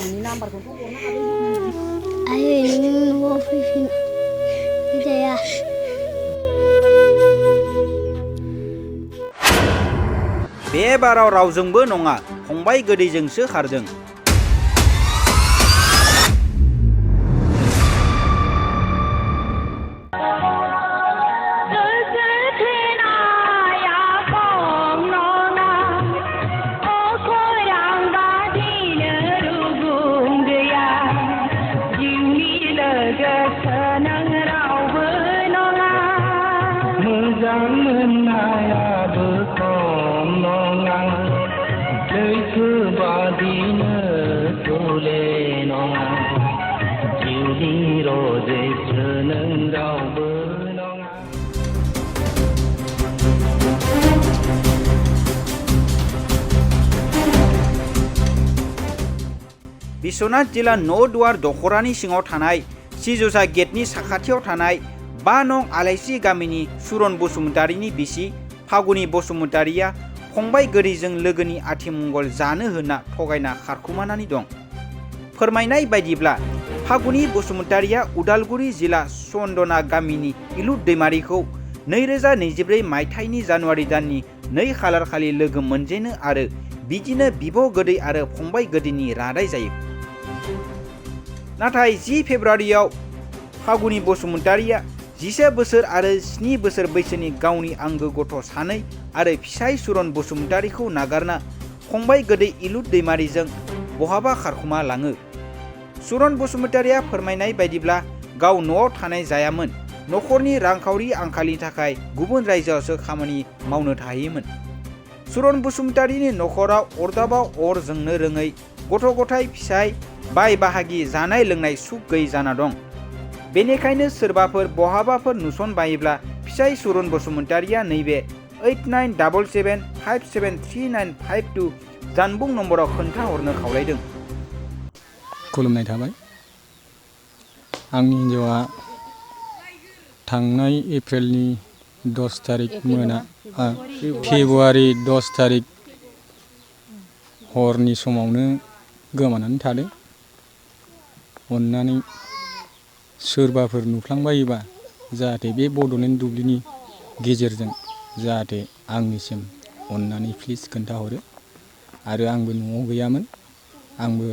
नोंनि नाम्बारखौथ' हरनो हागोन। आयै नों न'आव फैफिन जाया। बे बाराव रावजोंबो नङा फंबाय गोदैजोंसो खारदों। बिश्वनाथ जिल्ला न'दुवार दखरानि सिङाव थानाय सिजुसा गेटनि साखाथियाव थानाय 5 नं आलायसि गामिनि सुरन बसुमतारीनि बिसि फागुनि बसुमतारीया फंबाय गोदैजों लोगोनि आथिमंगल जानो होना थगायना खारखुमानानै दं। फोरमायनाय बायदिब्ला फागुनि बसुमतारीया उदालगुरि जिल्ला चन्दना गामिनि इलुद दैमारिखौ 2024 मायथाइनि जानुवारि दाननि 2 खालार खालि लोगो मोनजेनो आरो बिदिनो बिब' गोदै आरो फंबाय गोदैनि रादाय जायो। नाथाय 10 फेब्रुवारियाव फागुनि बसुमतारीया 11 बोसोर आरो 7 बोसोर बैसोनि गावनि आंगो गथ' सानै आरो फिसाय सुरन बसुमतारीखौ नागारना फंबाय गोदै इलुद दैमारिजों बहाबा खारखुमा लाङो। सुरन बसुमतारीया फोरमायनाय बायदिब्ला गाव न'आव थानाय जायामोन, न'खरनि रांखावरि आंखालनि थाखाय गुबुन रायजोआवसो खामानि मावनो थाहैयोमोन। सुरन बसुमतारीनि न'खराव अरदाबाव अर जोंनो रोङै, गथ' गथाय फिसाय बाय बाहागि जानाय लोंनाय सुख गैयै जाना दं। बेनिखायनो सोरबाफोर बहाबाफोर नुसन बायोब्ला फिसाय सुरन बसुमतारीया नैबे 8977573952 जानबुं नम्बराव खोन्थाहरनो खावलायदों। खुलुमनाय थाबाय। आंनि हिन्जावा थांनाय एप्रिलनि 10 तारिख मोना फेब्रुवारि 10 तारिख हरनि समावनो गोमानानै थादों। अन्नानै सोरबाफोर नुफ्लांबायोबा जाहाथे बे बड'लेण्ड दुब्लिनि गेजेरजों जाहाथे आंनिसिम अन्नानै प्लिज खोन्थाहरो। आरो आंबो न'आव गैयामोन, आंबो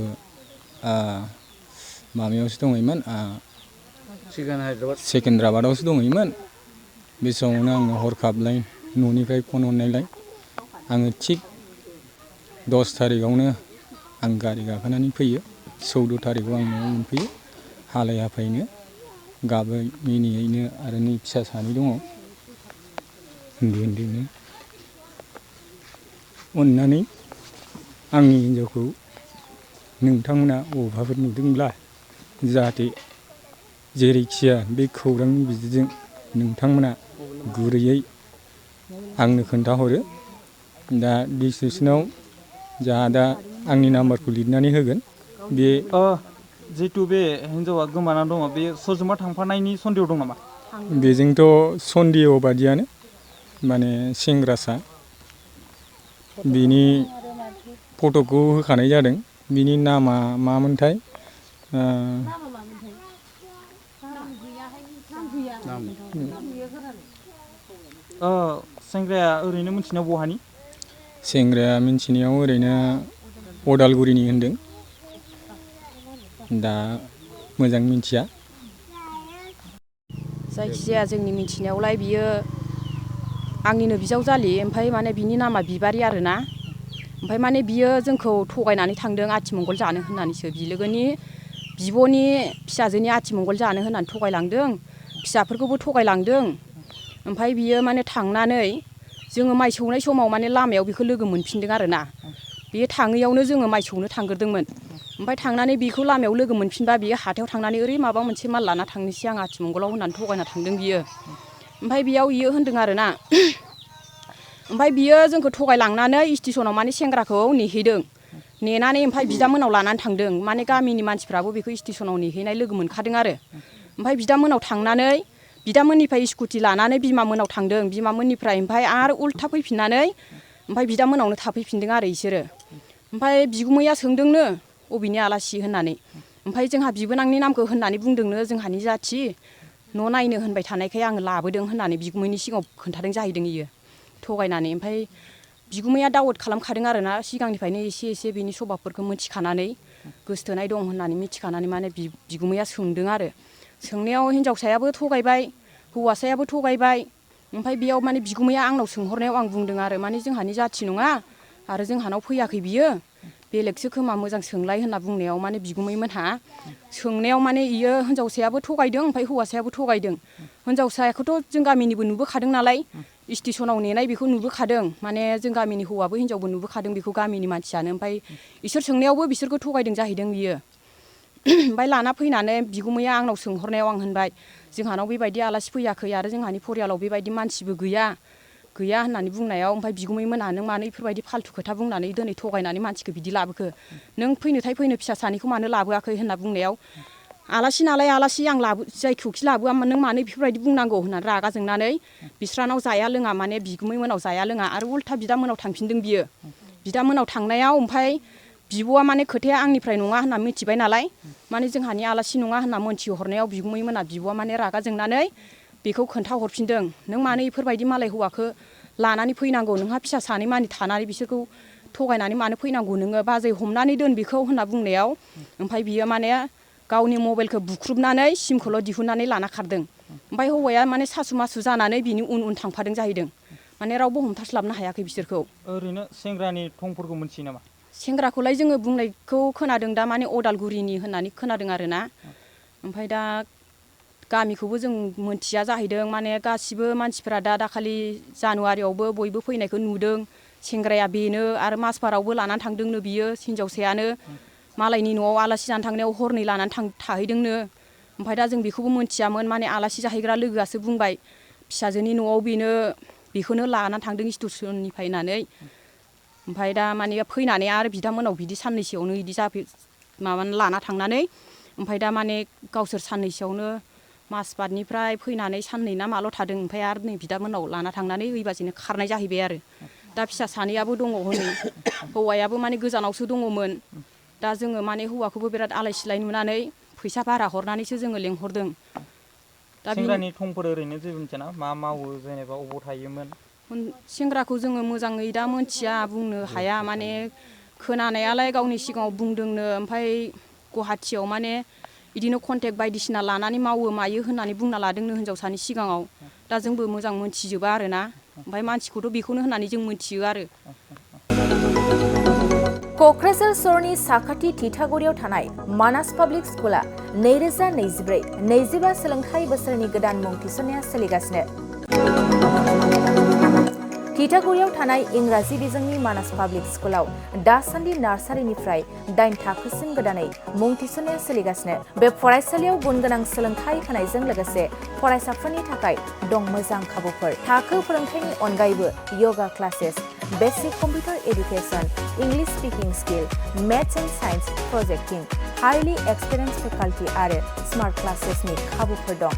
माबायावसो दङैमोन, सेकेन्द्राबादावसो दङैमोन। बे समावनो आङो हरखाबलाय न'निफ्राय फन हरनायलाय आङो थिग 10 तारिखआवनो आं गारि गाखोनानै फैयो। 14 तारिखआव आं न'आव मोनफैयो। हालाय हाफायनो गाबै मिनियैनो आरो नै फिसा सानै दङ उन्दै उन्दैनो। अन्नानै आंनि हिन्जावखौ नोंथांमोना बबेबाफोर नुदोंब्ला जाहाथे जेरैखिया बे खौरांनि बिदिजों नोंथांमोना गुरैयै आंनो खोन्थाहरो। दा डिसक्रिपसनाव जाहा दा आंनि नाम्बारखौ लिरनानै होगोन। बे जिहेतु बे हिन्जावा गोमाना दङ, बे सोरजोंबा थांफानायनि सन्देह दं नामा? बेजोंथ' सन्देह बादियानो, माने सेंग्रासा। बिनि फट'खौ होखानाय जादों। बिनि नामा मामोनथाय? सेंग्राया ओरैनो मिथिनायाव बहानि? सेंग्राया मिथिनायाव ओरैनो अदालगुरिनि होनदों। दा मोजां मिथिया। जायखिजाया जोंनि मिथिनायावलाय बियो आंनिनो बिजावजालि, ओमफ्राय माने बिनि नामा बिबारि आरोना। ओमफ्राय माने बियो जोंखौ थगायनानै थांदों आथिमंगल जानो होननानैसो। बिलोगोनि बिब'नि फिसाजोनि आथिमंगल जानो होननानै थगायलांदों, फिसाफोरखौबो थगायलांदों। ओमफ्राय बियो माने थांनानै जोङो माइ सौनाय समाव माने लामायाव बेखौ लोगो मोनफिनदों आरोना। बे थाङैयावनो जोङो माइ सौनो थांग्रोदोंमोन। ओमफ्राय थांनानै बेखौ लामायाव लोगो मोनफिनबा बियो हाथायाव थांनानै ओरै माबा मोनसे माल लाना थांनोसै आं आथिमंगलाव होननानै थगायना थांदों बियो। ओमफ्राय बेयाव इयो होनदों आरोना। ओमफ्राय बियो जोंखौ थगायलांनानै स्टेसनाव माने सेंग्राखौ नेहैदों। नेनानै ओमफ्राय बिदामोनाव लानानै थांदों। माने गामिनि मानसिफ्राबो बेखौ स्टेसनाव नेहैनाय लोगो मोनखादों आरो। ओमफ्राय बिदामोनाव थांनानै बिदामोननिफ्राय स्कुटि लानानै बिमामोनाव थांदों। बिमामोननिफ्राय ओमफ्राय आरो उल्था फैफिननानै ओमफ्राय बिदामोनावनो थाफैफिनदों आरो इसोरो। ओमफ्राय बिगुमैया सोंदोंनो अबेनि आलासि होननानै ओमफ्राय जोंहा बिबोनांनि नामखौ होननानै बुंदोंनो जोंहानि जाथि न' नायनो होनबाय थानायखाय आङो लाबोदों होननानै बिगुमैनि सिगाङाव खोन्थादों जाहैदों इयो थगायनानै ओमफ्राय बिगुमैया दावद खालामखादों आरोना सिगांनिफ्रायनो एसे बिनि सभाबफोरखौ मिथिखानानै गोसथोनाय दं होननानै मिथिखानानै माने बिगुमैया सोंदों आरो सोंनायाव हिनजावसायाबो थगायबाय हौवासायाबो थगायबाय ओमफ्राय बेयाव माने बिगुमैया आंनाव सोंहरनायाव आं बुंदों आरो माने जोंहानि जाथि नङा आरो जोंहानाव फैयाखै बियो बेलेगसो खोमा मोजां सोंलाय होनना बुंनायाव माने बिगुमैमोनहा सोंनायाव माने इयो हिनजावसायाबो थगायदों ओमफ्राय हौवासायाबो थगायदों हिनजावसाखौथ' जों गामिनिबो नुबोखादों नालाय स्टेसनाव नेनाय बेखौ नुबोखादों माने जों गामिनि हौवाबो हिनजावबो नुबोखादों बेखौ गामिनि मानसियानो ओमफ्राय इसोर सोंनायावबो बिसोरखौ थगायदों जाहैदों बियो ओमफ्राय लाना फैनानै बिगुमैया आंनाव सोंहरनायाव आं होनबाय जोंहानाव बेबायदि आलासि फैयाखै आरो जोंहानि परियालाव बेबायदि मानसिबो गैया होननानै बुंनायाव ओमफ्राय बिगुमैमोनहा नों मानो बेफोरबायदि फाल्थु खोथा बुंनानै दिनै थगायनानै मानसिखौ बिदि लाबोखो नों फैनो फिसा सानैखौ मानो लाबोआखै होनना बुंनायाव आलासि नालाय आलासि आं जायखौखि लाबोआ नों मानो बेफोरबायदि बुंनांगौ होननानै रागा जोंनानै बिस्रानाव जाया लोङा माने बिगुमैमोनाव जाया लोङा आरो उल्था बिदामोनाव थांफिनदों बियो बिदामोनाव थांनायाव ओमफ्राय बिब'आ माने खोथाया आंनिफ्राय नङा होनना मिथिबाय नालाय माने जोंहानि आलासि नङा होनना मोनथिहरनायाव बिगुमैमोना बिब'आ माने रागा जोंनानै बेखौ खोन्थाहरफिनदों नों मानो बेफोरबायदि मालाय हौवाखौ लानानै फैनांगौ नोंहा फिसा सानै मानि थानानै बिसोरखौ थगायनानै मानो फैनांगौ नोङो बाजै हमनानै दोन बेखौ होनना बुंनायाव ओमफ्राय बियो माने गावनि मबाइलखौ बुख्रुबनानै सिमखौल' दिहुननानै लाना खारदों ओमफ्राय हौवाया माने सासु मासु जानानै बिनि उन थांफादों जाहैदों माने रावबो हमथास्लाबनो हायाखै बिसोरखौ ओरैनो सेंग्रानि थंफोरखौ मिथियो नामा सेंग्राखौलाय जोङो बुंनायखौ खोनादों दा माने अदालगुरिनि होननानै खोनादों आरोना ओमफ्राय दा गामिखौबो जों मोनथिया जाहैदों माने गासिबो मानसिफोरा दाखालि जानुवारियावबो बयबो फैनायखौ नुदों सेंग्राया बेनो आरो मासबारावबो लानानै थांदोंनो बियो हिनजावसायानो मालायनि न'आव आलासि जानो थांनायाव हरनै लानानै थाहैदोंनो ओमफ्राय दा जों बेखौबो मोनथियामोन माने आलासि जाहैग्रा लोगोआसो बुंबाय फिसाजोनि न'आव बेखौनो लानानै थांदों स्टेसननिफ्राय होननानै ओमफ्राय दा माने फैनानै आरो बिदामोनाव बिदि साननैसोआवनो बिदि माबाना लाना थांनानै ओमफ्राय दा माने गावसोर साननैसोआवनो मासबादनिफ्राय फैनानै साननै ना माल' थादों ओमफ्राय आरो नै बिदामोनाव लाना थांनानै ओइबासिनो खारनाय जाहैबाय आरो दा फिसा सानैयाबो दङ हनै हौवायाबो माने गोजानावसो दङमोन दा जोङो माने हौवाखौबो बिराद आलाय सिलाय नुनानै फैसा भारा हरनानैसो जोङो लेंहरदों दा सेंग्रानि थंफोर ओरैनो जेबो मिथिया ना मा मावो जेनेबा अबाव थायोमोन सेंग्राखौ जोङो मोजाङै दा मोनथिया बुंनो हाया माने खोनानायालाय गावनि सिगाङाव बुंदोंनो ओमफ्राय गुवाहाटियाव माने बिदिनो कन्टेक्ट बायदिसिना लानानै मावो मायो होननानै बुंना लादोंनो हिनजावसानि सिगाङाव दा जोंबो मोजां मोनथिजोबा आरोना ओमफ्राय मानसिखौथ' बेखौनो होननानै जों मोनथियो आरो क'क्राझार सहरनि साखाथि थिथागुरियाव थानाय मानास पाब्लिक स्कुला 2024-25 सोलोंथाइ बोसोरनि गोदान मुं थिसननाया सोलिगासिनो थिथागुरियाव थानाय इंराजि बिजोंनि मानास पाब्लिक स्कुलाव दासान्दि नार्सारिनिफ्राय 8 थाखोसिम गोदानै मुं थिसननाया सोलिगासिनो बे फरायसालियाव गुन गोनां सोलोंथाइ होनायजों लोगोसे फरायसाफोरनि थाखाय दं मोजां खाबुफोर थाखो फोरोंथायनि अनगायैबो yoga classes basic computer education English speaking skill maths and science projecting highly experience faculty आरो स्मार्ट क्लासेसनि खाबुफोर दं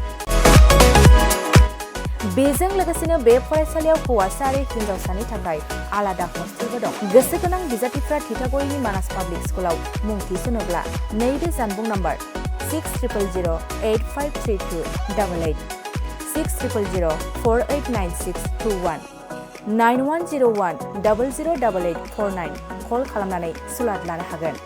बेजों लोगोसेनो बे फरायसालियाव हौवासा आरो हिनजावसानि थाखाय आलादा हस्टेलबो दं गोसो गोनां बिजाथिफ्रा थिथागुरिनि मानास पाब्लिक स्कुलाव मुं थिसनोब्ला नैबे जानबुं नाम्बार 6000853288 6000489621 9101008849 कल खालामनानै सुलाद लानो हागोन